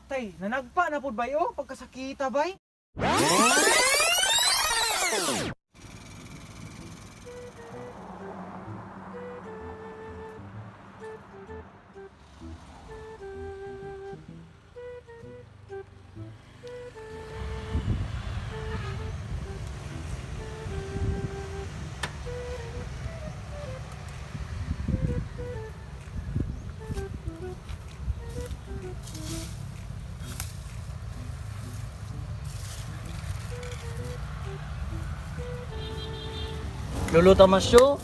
Tay, nanagpa na pud bay oh, pagkasakita bay. Lolo Tamasyo.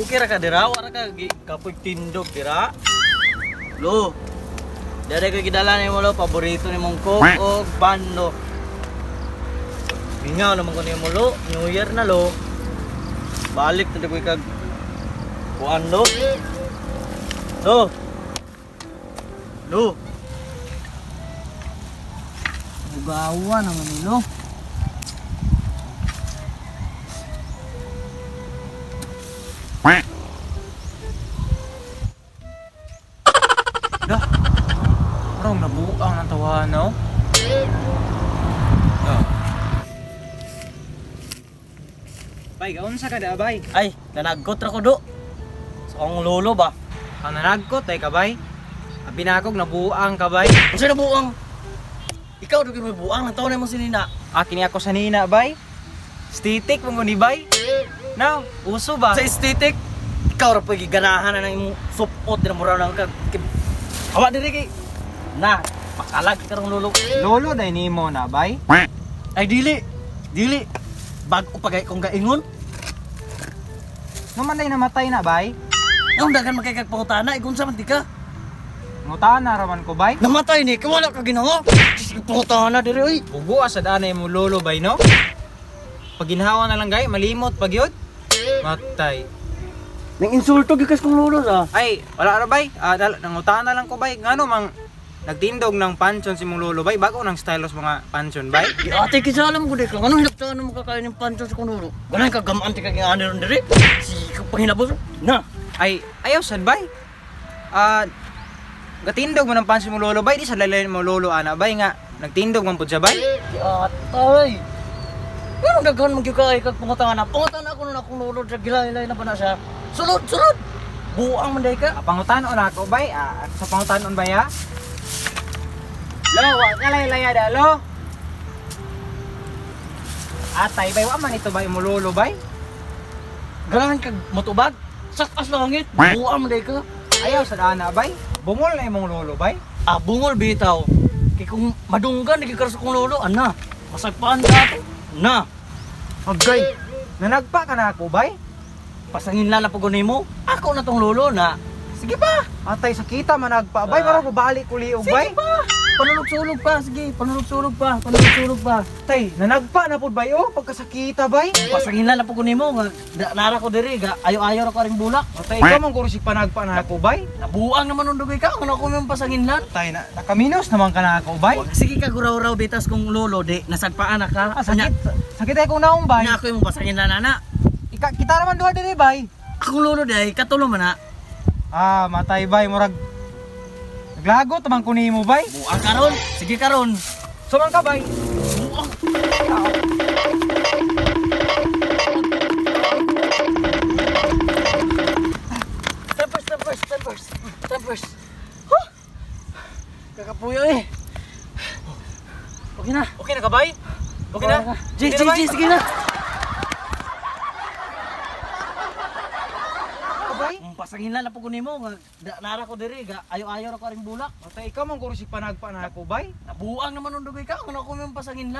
Okay ra ka dira, wala ka kapoy tindog dira. Lo. Dere ko gidala nimo lo, paborito ni mong coke og bando. Mingaw naman ko nimo lo, New Year na lo. Balik na ko kag kuan lo. Lo. Lo. Bugawa naman ni lo. Dah. Parang nabuang ng tawa no. Oh. Bay, gaunsa ka da bay? Ay, nanagkot ra ko do. Sa akong lolo ba? Ang nanagkot ay ka bay. Abi na akong nabuang ka bay. Unsa na buang? Ikaw do may buang ang taon mo sinina. Akin ni ako sa nina bay. Stitik mo ni bay. Now, uso ba? Sa aesthetic, ikaw ra pag ganahan na ng imong supot dira mura nang kag Awa diri kay na pakalag karong lolo. Lolo day nimo na bay. Ay dili. Dili. Bag-o pa kay kong gaingon. No man day namatay na bay. Ang daghan man kay kag pangutana, igon sa man di ka. Ngutana raman ko bay. Namatay ni, kay wala ka ginawa. Sige, pangutana diri oy. Bugo sa daan mo lolo bay no? Paginhawa na lang gay, malimot pag yun. Matay. Nang insulto gyud kas kong lolo sa. Ay, wala ra bay. Ah, nangutana lang ko bay. Ngano mang nagtindog ng pansyon si mong lolo bay? Bago nang stylos mga pansyon bay. Di ate kinsa alam ko di ka. Anong hilabtaan mo kakain ng pancho sa kong lolo? Ganahan ka gamaan ti ka gingani ron diri. Sige ka panghinabos. Na. Ay, ayaw sad bay. Ah, gatindog mo ng pansyon mo lolo bay. Di sa lalayan mo lolo ana bay nga. Nagtindog man pud siya bay. Di atay. Anong daghan mo gyud kay kag pangutana? Pangutana ako nun akong lolo sa gilaylay na pa na siya. Sulod, sulod. Buang man day ka. Ah, pangutanon na ako bay. Ah, sa pangutanon bay ha. Lo, wa ka laylaya da lo. Atay bay, wa man ito bay mo lolo bay. Ganahan kag motubag. Sakas langit. Buang man day ka. Ayaw sa ana bay. Bungol na imong lolo bay. Ah, bungol bitaw. Kay kung madunggan naging sa kong lolo, ana. Masagpaan ka ato. Na. Agay, nanagpa ka na ako bay. Pasangin lang na pag mo. Ako na tong lolo na. Sige pa. Atay sakita managpa bay, Ah. marang mabalik uli og Sige bay. pa. Panulog-sulog pa. Sige, panulog-sulog pa. Panulog-sulog pa. Tay, nanagpa na pud bay oh, pagkasakita bay. Pasangin lang na pag mo. Nga, nara ko diri. Ga, ayo-ayo ra ko aring bulak. Atay, ikaw man guro si panagpa na ako bay. Nabuang naman nung dugay ka. Ano ako yung pasanginlan? Tay, na, nakaminos naman ka na ako bay. Sige ka guraw-raw bitas kung lolo di nasagpaan na ka. Ah, sakit. Sakit ay kong naong bay. Nya ako yung pasanginlan ana. Ika, kita naman duha diri bay. Akong lolo di ay katulo man na. Ah, matay bay, murag naglagot man ko nimo bay. Buang karon. Sige karon. Sumang ka bay. Buang. Tempers, tempers, tempers, tempers. Huh? Kakapuyo eh. Okay na. Okay na ka bay? Okay na? G, G, G, sige na. Bay? Pasangin lang na po nimo nga nara ko diri ga ayo-ayo ra ko aring bulak. Atay, ikaw man guro si panagpa na ako bay. Nabuang naman nung dugay ka, ano ako yung pasanginlan.